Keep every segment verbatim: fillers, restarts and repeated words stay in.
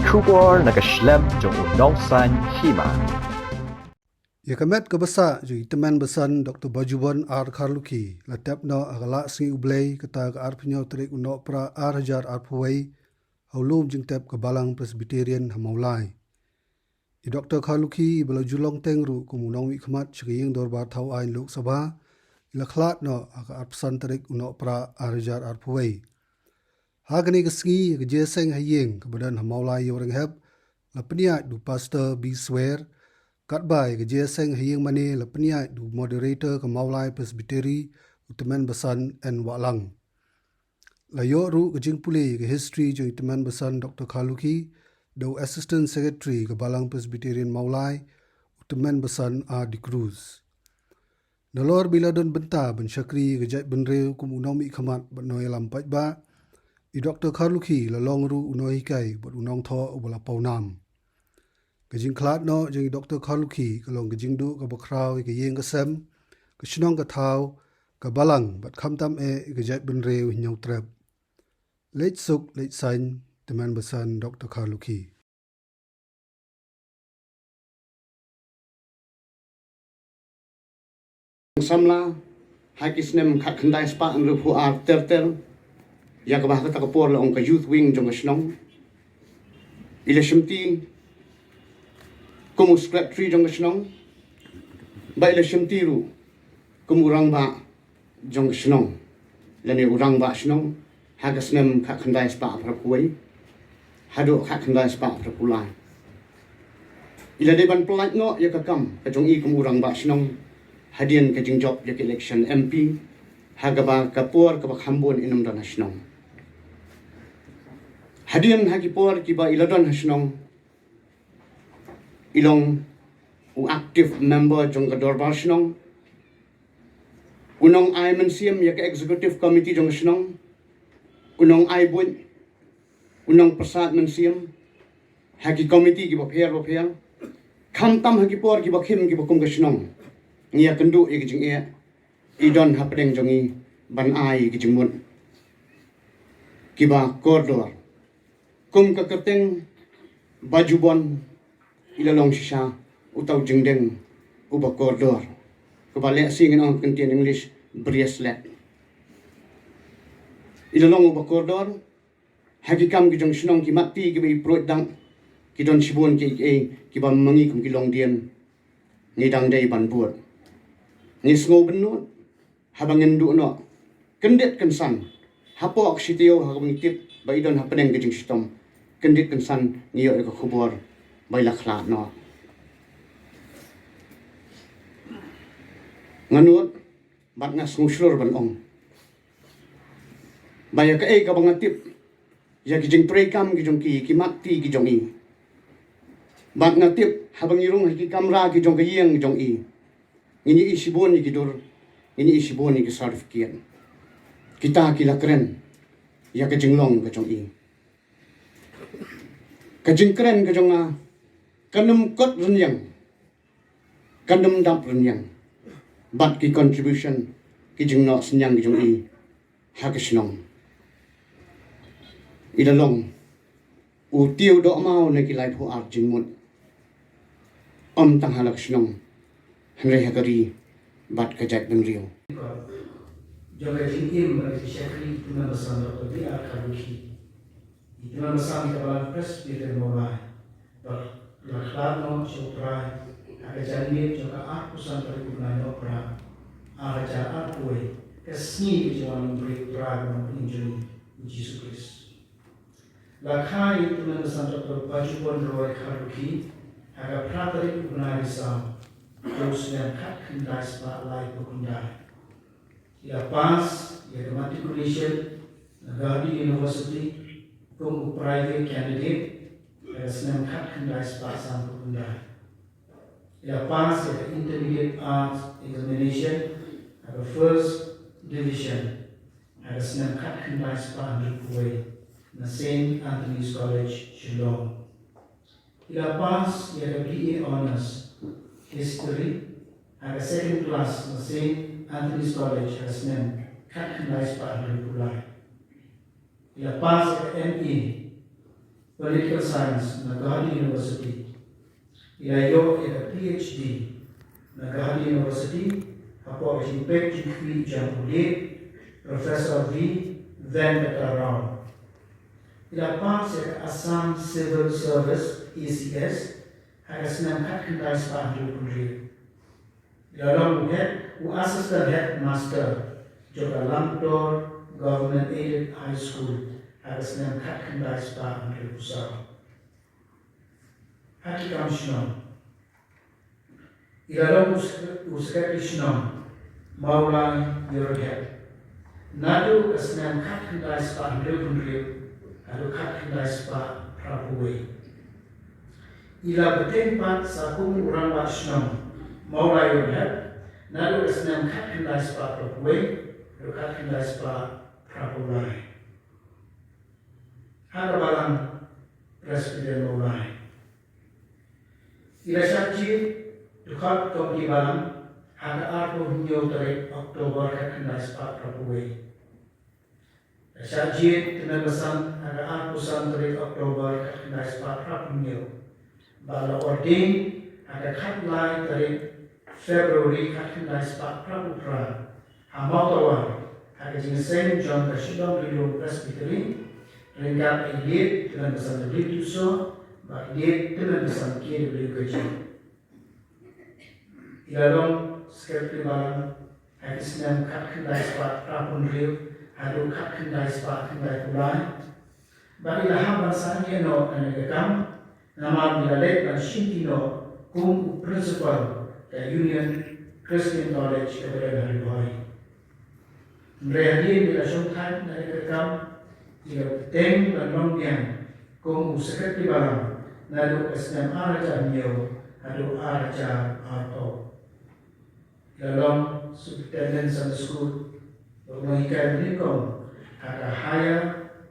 Khubor na ka shlem jong u nongsan hima. Ïa ka met ka basa jong i tymmen basan Doktor Bajubon R Kharlukhi la tep noh ha ka Laisngi U Blei kata ka arphew hynñiew tarik u Nohprah ar hajar arphew wei ha u lum jingtep ka Balang Presbyterian ha Mawlai. I Doktor Kharlukhi ba la ju long teng ruh kum u nongmihkhmat sha ka ïing dorbar thaw aiñ Lok Sabha i la khlad noh ha ka arphew san tarik u Nohprah ar hajar arphew wei. Ha kane ka sngi ka jingïaseng ha ïing kaba don ha Mawlai Ïewrynghep la pynïaid da u Pastor B Swer. Katba ïa ka jingïaseng ha ïing mane la pynïaid da u Moderator ka Mawlai Presbytery u tymmen basan N Wahlang. La ïoh ruh ka jingpule ïa ka history jong i tymmen basan Doktor Kharlukhi da u Assistant Secretary ka Balang Presbyterian Mawlai u tymmen basan R D Cruz. Nalor ba i la don bynta ban shakri ïa ka jaitbynriew kum u nongmihkhmat bad nongïalam paidbah, i Doktor Kharlukhi la long ruh u nonghikai bad u nongthoh uba la pawnam. Ka jingkhlad noh jong i Doktor Kharlukhi ka long ka jingduh kaba khraw ïa ka ïing ka sem, ka shnong ka thaw, ka balang bad khamtam eh ïa ka jaitbynriew Hynñiewtrep. Leit suk leit saiñ, tymmen basan Doktor Kharlukhi. Samla ha ki snem khatkhyndai spah hynriewphew ar ter ter, ïa kaba ha kata ka por la ong ka Youth Wing jong ka shnong, i la shimti kum u Secretary jong ka shnong, ba i la shimti ruh kum u rangbah jong ka shnong, lane u rangbah shnong, ha ka snem khatkhyndai spah hynriewphew wei haduh khatkhyndai spah hynriewphew lai. I la dei ban pyllait noh ïa ka kam ka jong i kum u rangbah shnong hadien ka jingjop ïa ka election M P, ha kaba ka por kaba kham bun i nym don ha shnong. Hadien ha ki por kiba i la don ha shnong, i long u active member jong ka dorbar shnong, u nongai mynsiem ïa ka executive committee jong ka shnong, u nongai buit, u nongpyrsad mynsiem ha ki committee kiba pher ba pher. Khamtam ha ki por kiba khim kiba kum ka shnong, ngi ïakynduh ïa ka jingeh i don hapdeng jong i ban ai ki jingmut kiba kordor. Kum ka kyrteng Bajubon, i la long shisha uta u jingdeng uba kordor, kaba lehse ngin ong ha ka ktien English bracelet. I la long uba kordor ha ki kam ki jong shnong, ki mat ti kiba i pruid dang, ki don shibun kiei kiei kiba ma ngi kum ki longdien ngi dang dei ban bud. Ngi sngew bynnud haba ngin duh noh kyndit kynsan hapoh ka shi taïew ha kaba ngi tip ba i don hapdeng ka jingshitom. Kyndit kynsan ngi ïoh ïa ka khubor ba i la khlad noh. Nga nud bad nga sngewshlur ban ong ba ïa kaei kaba nga tip ïa ki jingtrei kam ki jong ki, ki mat ti ki jong i, bad nga tip haba ngi rung ha ki kamra ki jong ka ïing jong i, ngin ïohi shibun ïa ki dur, ngin ïohi shibun ïa ki certificate. Kita ki la kren ïa ka jinglong ka jong i. Ka jingkren ka jong nga kan ym kot rynïeng, kan ym dap rynïeng bad ki contribution, ki jingnoh synñiang ki jong i ha ka shnong. I la long u tiew dohmaw na ki laiphew ar jingmut, ym tang ha la ka shnong hynrei ha ka ri bad ka jaitbynriew. Jong ka jingim bad ka jingshakri i tymmen basan Doktor B R Kharlukhi, i tymmen basan ka Balang Presbyterian Mawlai, ba la khlad noh sha U Trai ha ka janmiet jong ka arphew san tarik u bnai Nohprah ar hajar arphew wei, ka sngi ka jingwan lyngngoh U Trai bad U Nongpynim jong ngi U Jisu Khrist. La kha ïa i tymmen basan Doktor Bajubon Roy Kharlukhi ha ka phra tarik u bnai Risaw jong u snem khatkhyndai spah laiphew khyndai. I la pass ïa ka matriculation na Gauhati University kum u private candidate ha ka snem khatkhyndai spah sanphew khyndai. I la pass ïa ka Intermediate Arts Examination ha ka first division ha ka snem khatkhyndai spah hynriewphew wei na Saint Anthony's College, Shillong. I la pass ïa ka B A Honours History ha ka second class na Saint Anthony's College ha ka snem khatkhyndai spah hynriewphew lai. I la pass ïa ka M A Political Science na Gauhati University. I la ïoh ïa ka P H D na Gauhati University hapoh ka jingpeit jingkhmih jong u Late Professor V Venkata Rao. I la pass ïa ka Assam Civil Service, A C S, ha ka snem khatkhyndai spah hynriewphew hynriew. I la long u head, u Assistant Headmaster jong ka Lamtor Government Aided High School ha ka snem khatkhyndai spah hynriewphew saw. Ha ki kam shnong. I la long u sek-, u Secretary Shnong Mawlai Ïewrynghep naduh ka snem khatkhyndai spah hynriewphew hynriew haduh khatkhyndai spah phraphew wei. I la bteng pat sa kum u Rangbah Shnong Mawlai Ïewrynghep naduh ka snem khatkhyndai spah phraphew wei haduh khatkhyndai spah phraphew lai ha ka Balang Presbyterian Mawlai. I la shah jied dkhot Komiti Balang ha ka arphew hynñiew tarik October khatkhyndai spah phraphew wei. La shah jied tymmen basan ha ka arphew san tarik October khatkhyndai spah phraphew hynñiew. Bad la ordain ha ka khatlai tarik February khatkhyndai spah phraphew phra ha Mawtawar ha ka jingïaseng jong ka Shillong Ri Lum Presbytery, ryngkat bad i Late Tymmen Basan W Tuso bad i Late Tymmen Basan K W Gurjin. I la long Secretary Balang ha ki snem khatkhyndai spah phraphew hynriew haduh khatkhyndai spah khyndaiphew lai. Bad i la hap ban sangeh noh na kane ka kam namar i la leit ban shim kynnoh kum u Principal ka Union Christian College kaba don ha Ri Bhoi. Hynrei hadien ba i la shongthait na kane ka kam, i la bteng ban long biang kum u Secretary Balang naduh ka snem ar hajar hynñiew haduh ar hajar arphew. I la long Superintendent Sunday School bad u nonghikai ba nyngkong ha ka Higher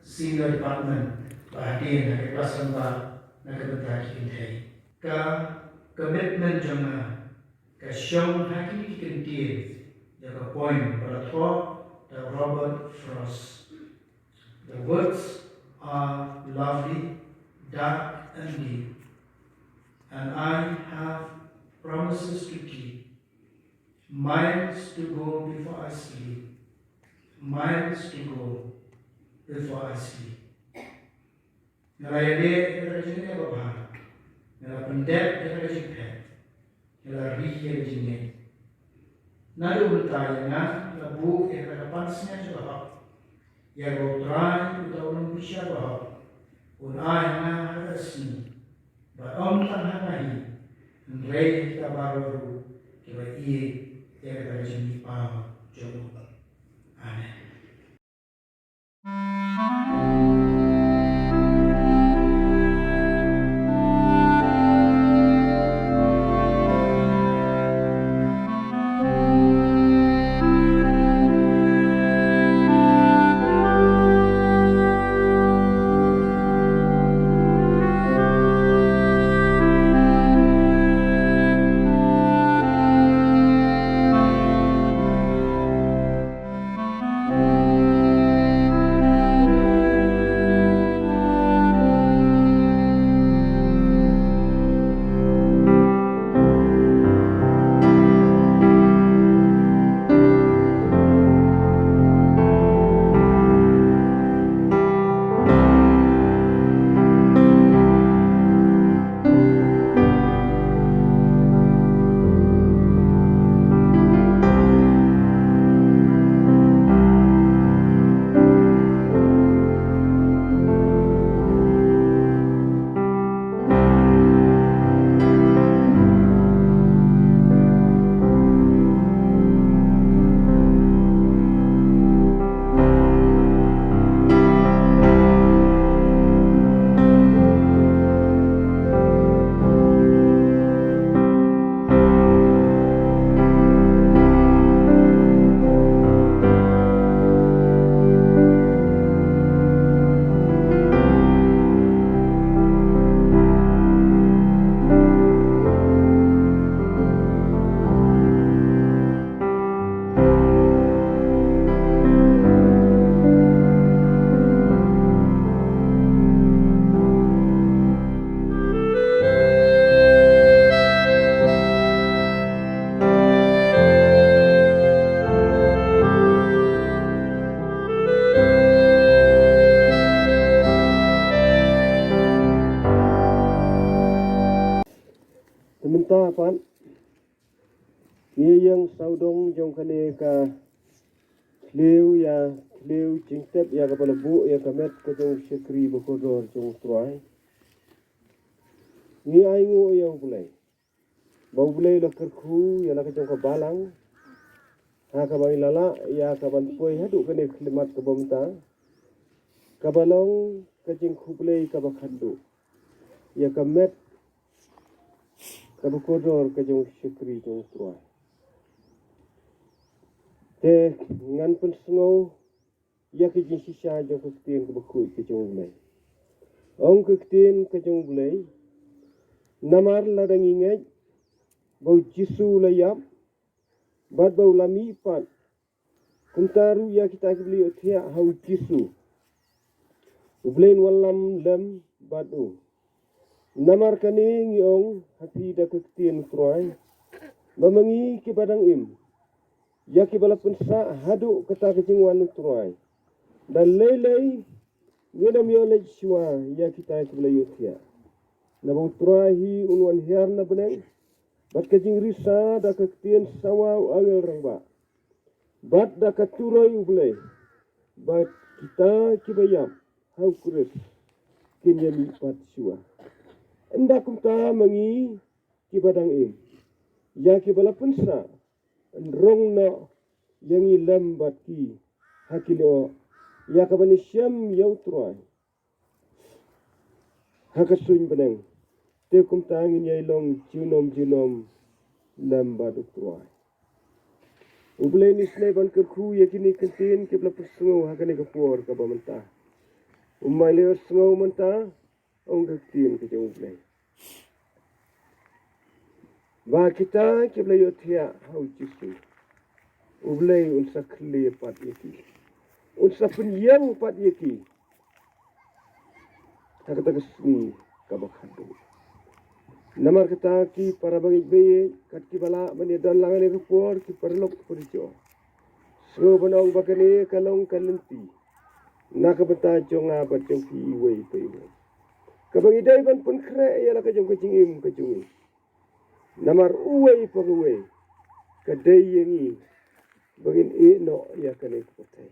Senior Department bad hadien ha ka klas rangbah na ka bynta ki kynthei. Ka commitment jong nga ka shong ha kine ki kyntien ïa ka poem ba la thoh da Robert Frost. The words are lovely, dark and deep, and I have promises to keep. Miles to go before I sleep. Miles to go before I sleep. Nga la ïaleh ïa ka jingeh babha. Nga la pyndep ïa ka jingphet. Nga la ri ïa ka jingngeit. Naduh mynta ïa nga la buh ïa ka pansngiat jong ka hok. Ïa kaba U Trai uta u nongbishar bahok un ai ha nga ha kata ka sngi. Bad ym tang ha nga hi, hynrei kita baroh ruh kiba ïeit ïa kata ka jingmihpaw jong u. Amen. Pat ngi ïeng sawdong jong kane ka thliew ïa thliew jingtep ïa kaba la buh ïa ka met ka jong u shakri bakordor jong u Trai. Ngi ainguh ïa u Blei ba u Blei u la kyrkhu ïa la ka jong ka balang ha kaba ngi la lah ïa kaban poi haduh kane ka khyllipmat kaba mynta, kaba long ka jingkhublei kaba khatduh ïa ka met kaba kordor ka jong u shakri jong u Trai. Te ngan pynsngew ïa ka jingshisha jong ka ktien kaba khuid ka jong u Blei. Ong ka ktien ka jong u Blei, namar lada ngi ngeit ba u Jisu u la ïap bad ba u la mihpat, kumta ruh ïa kita kiba la ïohthiah ha u Jisu, u Blei un wallam lem bad u. Namar kane ngi ong ha phi da ka ktien u Trai, ba ma ngi kiba dang im, ïa kiba la pynsah haduh kata ka jingwan u Trai, da lei lei ngin ym ïoh leit shuwa ïa kita kiba la ïohthiah. Naba u Trai hi un wan hiar na bneng bad ka jingrisa da ka ktien sawa u angel rangbah, bad da ka turoi u Blei, ba kita kiba ïap ha u Khrist kin ïa mihpat shuwa. Ynda kumta ma ngi kiba dang im, ïa kiba la pynsah, yn rong noh ïa ngi lem bad ki ha ki lyoh ïa kaban ïashem ïa u Trai ha ka suiñ bneng. Te kumta ngin ïai long junom junom lem bad u Trai. U Blei un isynei ban kyrkhu ïa kine ki ktien kiba la pynsngew ha kane ka por kaba mynta. Um ai lei sngew mynta, ong ka ktien ka jong u Blei, ba kita kiba la ïohthiah ha u Jisu, u Blei un sa khlieh pat ïa ki, un sa pynïeng pat ïa ki ha kata ka sngi kaba khatduh. Namar kata ki para bangeit baieit, kat kiba lah ban ïadon lang ha kane ka por, ki paralok ki parajor, sngew ban ong ba kane ka long ka lynti na ka bynta jong nga bad jong phi iwei pa iwei, kaba ngi dei ban pynkhreh ïa la ka jong ka jingim ka jong ngi. Namar uwei pa uwei ka dei ïa ngi ba ngin ïeh noh ïa kane ka pyrthei.